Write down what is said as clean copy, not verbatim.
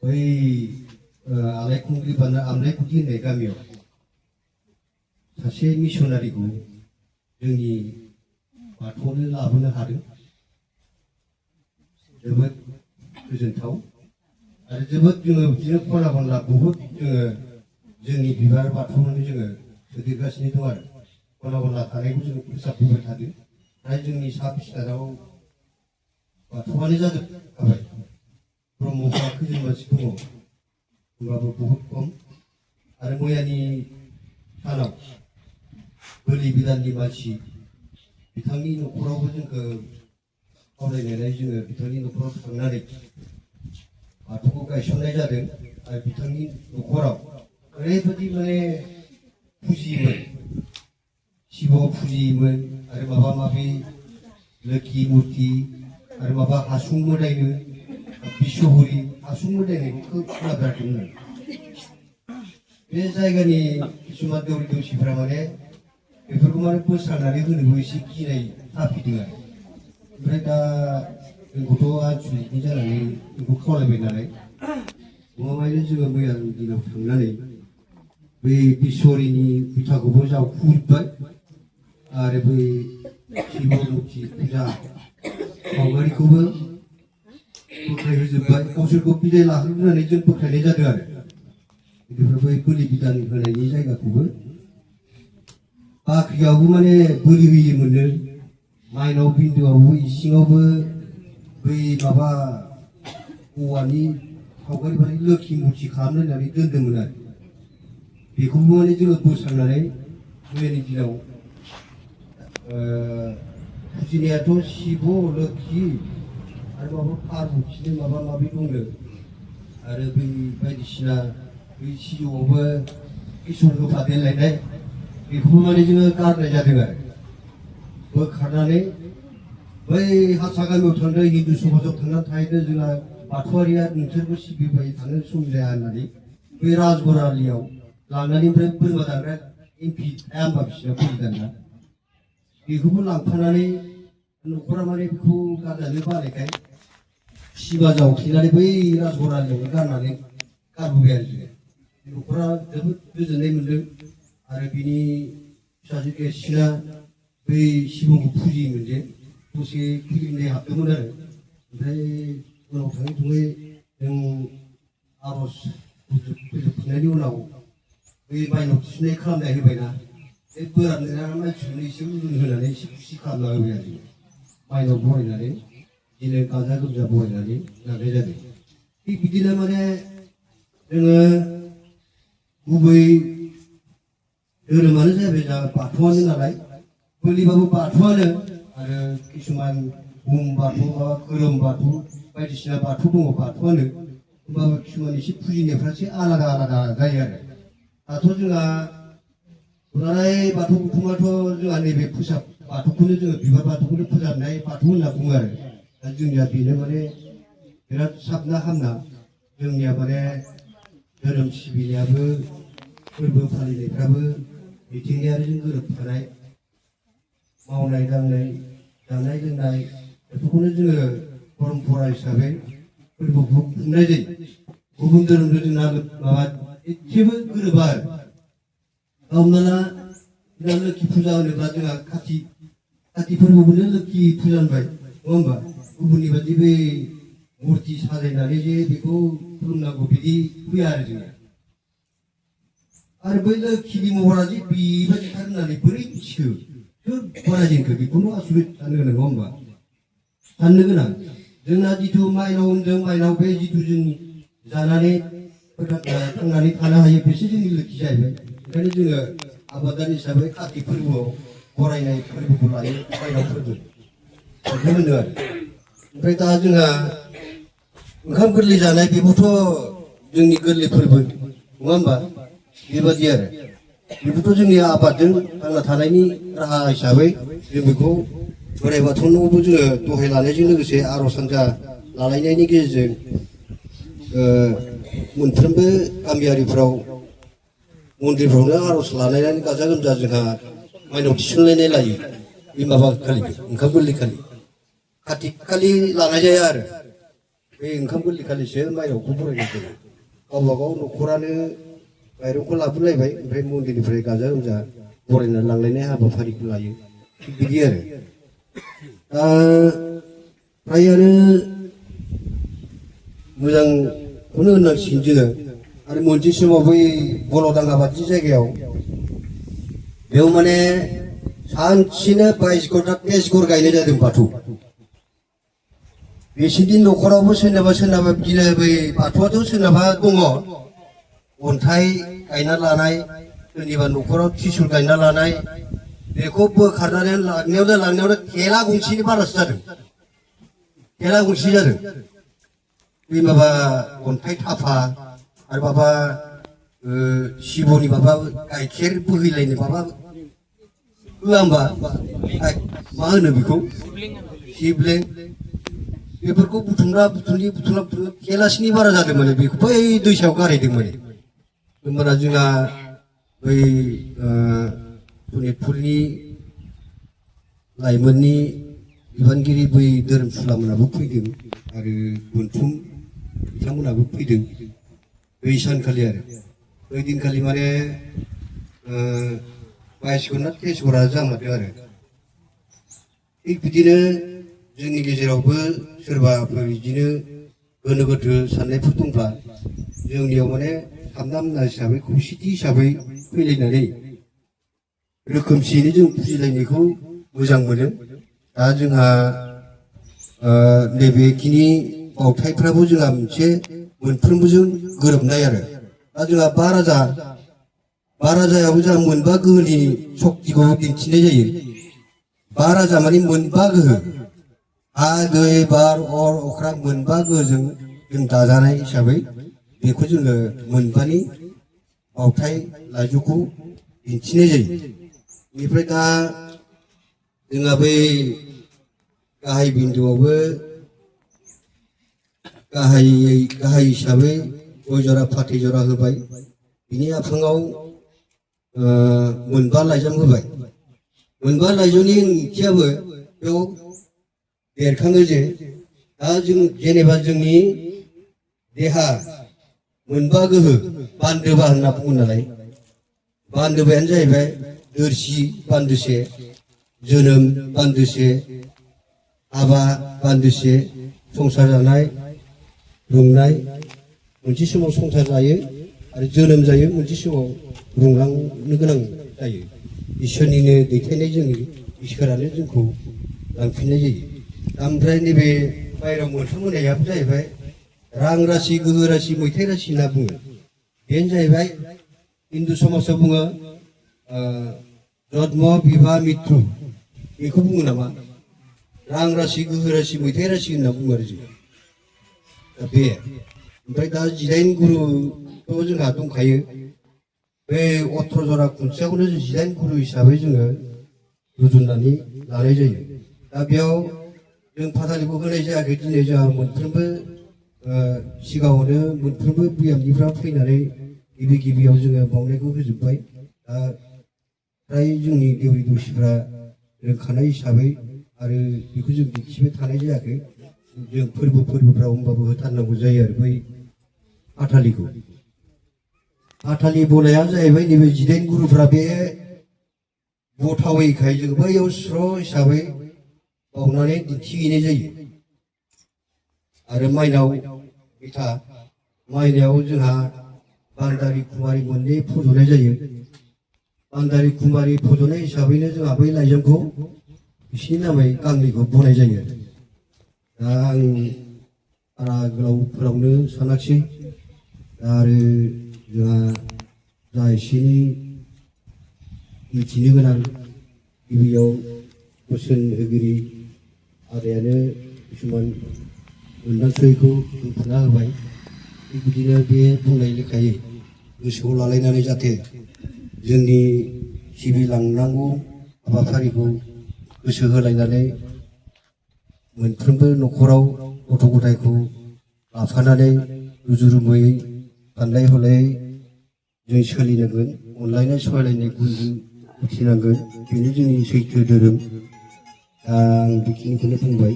आलायखुंग्रि बाजार आमलायखुंग्रि होननाय गामियाव सासे मिसनारिखौ जोंनि बाथौआवनो लाबोनो हादों। जोबोद गोजोनथाव आरो जोबोद जोङो बिदिनो खना खनला बहुद जोङो जोंनि बिबार बाथौआवनो जोङो सोदेरगासिनो दं आरो खना खनला थानायखौ जोङो फोसाबबोबाय थादों। दा जोंनि सा बिस्ताराव बाथौआनो जाजोबखाबाय। ब्रह्मफ्रा खैजोन मानसि दङ होमबाबो बहुद खम आरो मैयानि सानाव बोलि बिदाननि मानसि बिथांनि न'खरावबो जोंखौ खावलायनानै जोङो बिथांनि न'खराव थांनानै बाथौखौ गायसननाय जादों आरो बिथांनि न'खराव ओरैबायदि माने फुजियोमोन शिब फुजियोमोन आरो माबा माबि लोखि मुर्ति आरो माबा हासुं मोदायनो बिश्वहरि हासुं मोदायनायखौ खोनाफेराखैमोन। बे जायगानि किसुमान दौरि दौसिफ्रा माने बेफोरखौ माने बोस्रांनानै होनोबो एसे गिनाय थाफैदों आरो ओमफ्राय दा जोंखौथ' आनसलिकनि जानानै बेखौ खावलायबाय नालाय नङाबानो जोङो मैयानि दिनाव थांनानै बै बिश्वहरिनि बिथाखौबो जावखुजोब्बाय आरो बै शिब मुर्ति फुजा सावगारिखौबो बोख्लायहोजोब्बाय। गावसोरखौ बिदाय लाहोग्रोनानै जों बोख्लायनाय जादों आरो बेनिफ्राय बै बोलि बिदान होनायनि जायगाखौबो बाख्रियावबो माने बोलि होयोमोननो माइनाव बिन्दोआवबो इसिङावबो बै माबा औवानि सावगारि माने लोखि मुर्ति खालामनानै दोनदोंमोन आरो बेखौबो माने जोङो बोस्रांनानै मैयानि दिनाव फुजिनायाथ' शिब लोखि आरो माबा पार्बतिनो माबा माबि दंनो आरो बै बायदिसिना बै सिजौआवबो इसोर होफादेरलायनाय बेखौबो माने जोङो गारनाय जादों आरो बोखारनानै बै हारसा गामियाव थांदों हिन्दु समाजाव थांनानै थाहैदों जोंहा बाथौआरिया नोंसोरबो सिबिबाय थानो सम जाया होननानै बै राजबरालियाव लांनानै ओमफ्राय बोरमा दानग्रा एमपि थाया होनबा बिसिनाव बोरमा दानग्रा बेखौबो लांफानानै न'खरा माने बेखौ गारजानो बानायखाय सिमा जावथेनानै बै राजबरालियावनो गारनानै गारबोबाय आरो जोङो न'खरा जोबोद गोजोननाय मोन्दों आरो बिनि फिसाजो देरसिना बै शिबखौ फुजियोमोन जे दसे खुलिनाय हाबदोंमोन आरो ओमफ्राय उनाव थाङै थुङै जों आर'ज फोजोबखांनायनि उनाव बै माइनाव थिसननाय खालामनाय होबायना बे बोराबना मानसिखौनो एसे उलुन होनानै एसे खुसि खालामना होबाय आरो माइनाव बरायनानै बिदिनो गाजा गोमजा बरायनानै लांनाय जादों। थिग बिदिनो माने जोङो गुबै धोरोमानो जाहैबाय जोंहा बाथौआनो नालाय बोलिबाबो बाथौआनो आरो किसुमान बुम बाथौ बा खोरोम बाथौ बायदिसिना बाथौ दङ बाथौआनो होमबाबो किसुमान एसे फुजिनायफ्रा एसे आलादा आलादा जायो आरो दाथ' जोंहा दुलाराय बाथौ गौथुमाथ' जोंहा नैबे फोसाब बाथौखौनो जोङो बिबार बाथौखौनो फोसाबनाय बाथौ होनना बुङो आरो दा जोंनिया बेनो माने बिराद साबना हामना जोंनिया माने धोरोम सिबिनायाबो फोरबो फालिनायफ्राबो मिथिंगायारिजों गोरोबफानाय मावनाय दांनाय जानाय लोंनाय बेफोरखौनो जोङो परम्परा हिसाबै फोरबोखौ खुंनाय जायो। गुबुन धोरोमजों जोंना माबा एसेबो गोरोबा आरो हमना ला लोखि फुजा होनोब्ला जोंहा काति फोरबोखौनो लोखि फुजा होनबाय नङा होमबा गुबुननि बादि बै मुर्ति साजायनानै जे बेखौ खुलुमनांगौ बिदि फैया आरो जोंना आरो बै लोखिनि महरा जे बेबायदिथार होननानै बोरै मिथिखो सोर फरायजेनखो बेखौनो आसरित साननो गोनां नङा होमबा साननो गोनां जोंना जिथु माइनाव होनदों माइनाव बे जिथु जों जानानै थांनानै थानो हायो बेसो जोंनि लोखि जाहैबाय ओंखायनो जोङो आबादारि हिसाबै काति फोरबोआव बरायनाय फोरबोखौ लायो माइनाव फोरबो बेखौ होनो आरो ओमफ्राय दा जोंहा ओंखाम गोरलै जानाय बेबोथ' जोंनि गोरलै फोरबो नङा होमबा बेबादि आरो बेबोथ' जोंनि आबादजों थांना थानायनि राहा हिसाबै जों बेखौ बोराइ बाथौनावबो जोङो दहाय लानायजों लोगोसे आर'ज हान्जा लालायनायनि गेजेरजों मोनफ्रोमबो गामियारिफ्राव मन्दिरफ्रावनो आर'ज लालायनानै गाजा गोमजा जोंहा माइनाव थिसनलायनाय लायो बे माबा खालि ओंखाम गोरलै खालि काति खालि लानाय जाया आरो बे ओंखाम गोरलै खालिसो माइनावखौ बरायनाय जायो गावबा गाव न'खरानो माइरंखौ लाबोलायबाय ओमफ्राय मन्दिरनिफ्राय गाजा गोमजा बरायना लांलायनाय हाबाफारिखौ लायो थिग बिदि आरो फ्रायानो मोजांखौनो होननांसिगोन जोङो आरो मोनसे समाव बै बलदांगा बादि जायगायाव बेयाव माने सानसेनो 22 घन्टा 23 घर गायनाय जादों बाथौ बेसेदि न'खरावबो सोरनाबा बिदिनो बै बाथौआथ' सोरनाबा दङ अन्थाइ गायना लानाय सोरनिबा न'खराव त्रिशुल गायना लानाय बेखौ बोखारनानै लांनायावनो थेला गंसेनि बारासो जादों थेला गंसे जादों बे माबा अन्थाइ थाफा आरो माबा शिबनि माबा गाइखेर बोहैलायनाय माबा होआ होमबा मा होनो बेखौ शिबलें बेफोरखौ बुथुमला थेलासेनि बारा जादों माने बेखौ बै दैसायाव गारहैदों माने होमबाना जोंहा बै सनितपुरनि लाइमोननि बिबानगिरि बै धोरोमसुला मोनाबो फैदों आरो मोनथुम बिथांमोनाबो फैदों बै सानखालि आरो बै दिनखालि माने 22 घन्टा 23 घरा जामारदों आरो थिग बिदिनो जोंनि गेजेरावबो सोरबाफोर बिदिनो गोनो गोथो साननायफोर दंब्ला जोंनियाव माने सामना हिसाबै खौसेथि हिसाबै फैलायनानै रोखोमसेयैनो जों फुजिलायनायखौ मोजां मोनो दा जोंहा नैबेखिनि बावथायफ्राबो जोंहा मोनसे मोनफ्रोमबोजों गोरोबनाय आरो दा जोंहा 12 राजायावबो जोंहा मोनबा गोहोनि सक्तिखौ दिन्थिनाय जायो 12 राजा माने मोनबा गोहो हा दै बार अर अख्रां मोनबा गोहोजों जों दाजानाय हिसाबै बेखौ जोङो मोनबानि बावथाय लाइजौखौ दिन्थिनाय जायो बेनिफ्राय दा जोंहा बै गाहाय बिन्दुआवबो गाहाय हिसाबै गय जरा फाथै जरा होबाय बिनि आफाङाव मोनबा लाइजाम होबाय मोनबा लाइजौनि ओंथियाबो बेयाव बेरखाङो जे दा जों जेनेबा जोंनि देहा मोनबा गोहो बान्दोबा होनना बुङो नालाय बान्दोबायानो जाहैबाय दोरसि बान्दोसे जोनोम बान्दोसे हाबा बान्दोसे संसार जानाय रुंनाय मोनसे समाव संसार जायो आरो जोनोम जायो मोनसे समाव रुंलांनो गोनां जायो इसोरनिनो दैथायनाय जोंनि इसोरानो जोंखौ लांफिननाय जायो ओमफ्राय नैबे बायराव मोनथाम होनायाबो जाहैबाय रां राशि गोहो राशि मैथाइ राशि होनना बुङो बेनो जाहैबाय हिन्दु समाजाव बुङो जन्म बिबाह मृत्यु बेखौ बुङो नामा रां राशि गोहो राशि मैथाइ राशि होनना बुङो आरो जों दा बे ओमफ्राय दा 19 गुरुथ' जोंहा दंखायो बे 18 जरा खुन्थियाखौनो 19 गुरु हिसाबै जोङो रुजुननानै लानाय जायो दा बेयाव जों फाथालिखौ होनाय जायाखै दिनै जोंहा मोनफ्रोमबो सिगाङावनो मोनफ्रोमबो बियामनिफ्रा फैनानै गिबियाव जोङो बावनायखौ होजोब्बाय दा फ्राय जोंनि देउरि दौसिफ्रा रोंखानाय हिसाबै आरो बेखौ जों दिन्थिबाय थानाय जायाखै जों फोरबोफ्राव होमबाबो होथारनांगौ जायो आरो बै फाथालि बनाया जाहैबाय नैबे 19 गुरुफ्रा बे गथावैखाय जों बैयाव स्र' हिसाबै बावनानै दिन्थिहैनाय जायो आरो माइनाव बिथा माइनायाव जोंहा बान्दारि कुमारि मोननै फज'नाय जायो बान्दारि कुमारि फज'नाय हिसाबैनो जोंहा बै लाइजामखौ बिसिनि नामै गांनैखौ बनाय जायो दा आं बारा गोलाव फोलावनो सानाखिसै आरो जोंहा जा एसेनि मिथिनो गोनां गिबियाव बोसोन होगिरि आदायानो किसुमान मोनदांथिखौ बुंफोरना होबाय थिग बिदिनो बे बुंनाय लेखायै गोसोआव लालायनानै जाहाथे जोंनि सिबिलांनांगौ हाबाफारिखौ गोसो होलायनानै मोनफ्रोमबो न'खराव गथ' गथायखौ लाफानानै रुजु रुमुयै सानलाय हलायै जों सोलिनांगोन अनलायनाय सहायलायनाय गुनजों उथिनांगोन बेनो जोंनि सैथो धोरोम दा आं बेखिनिखौनो बुंबाय।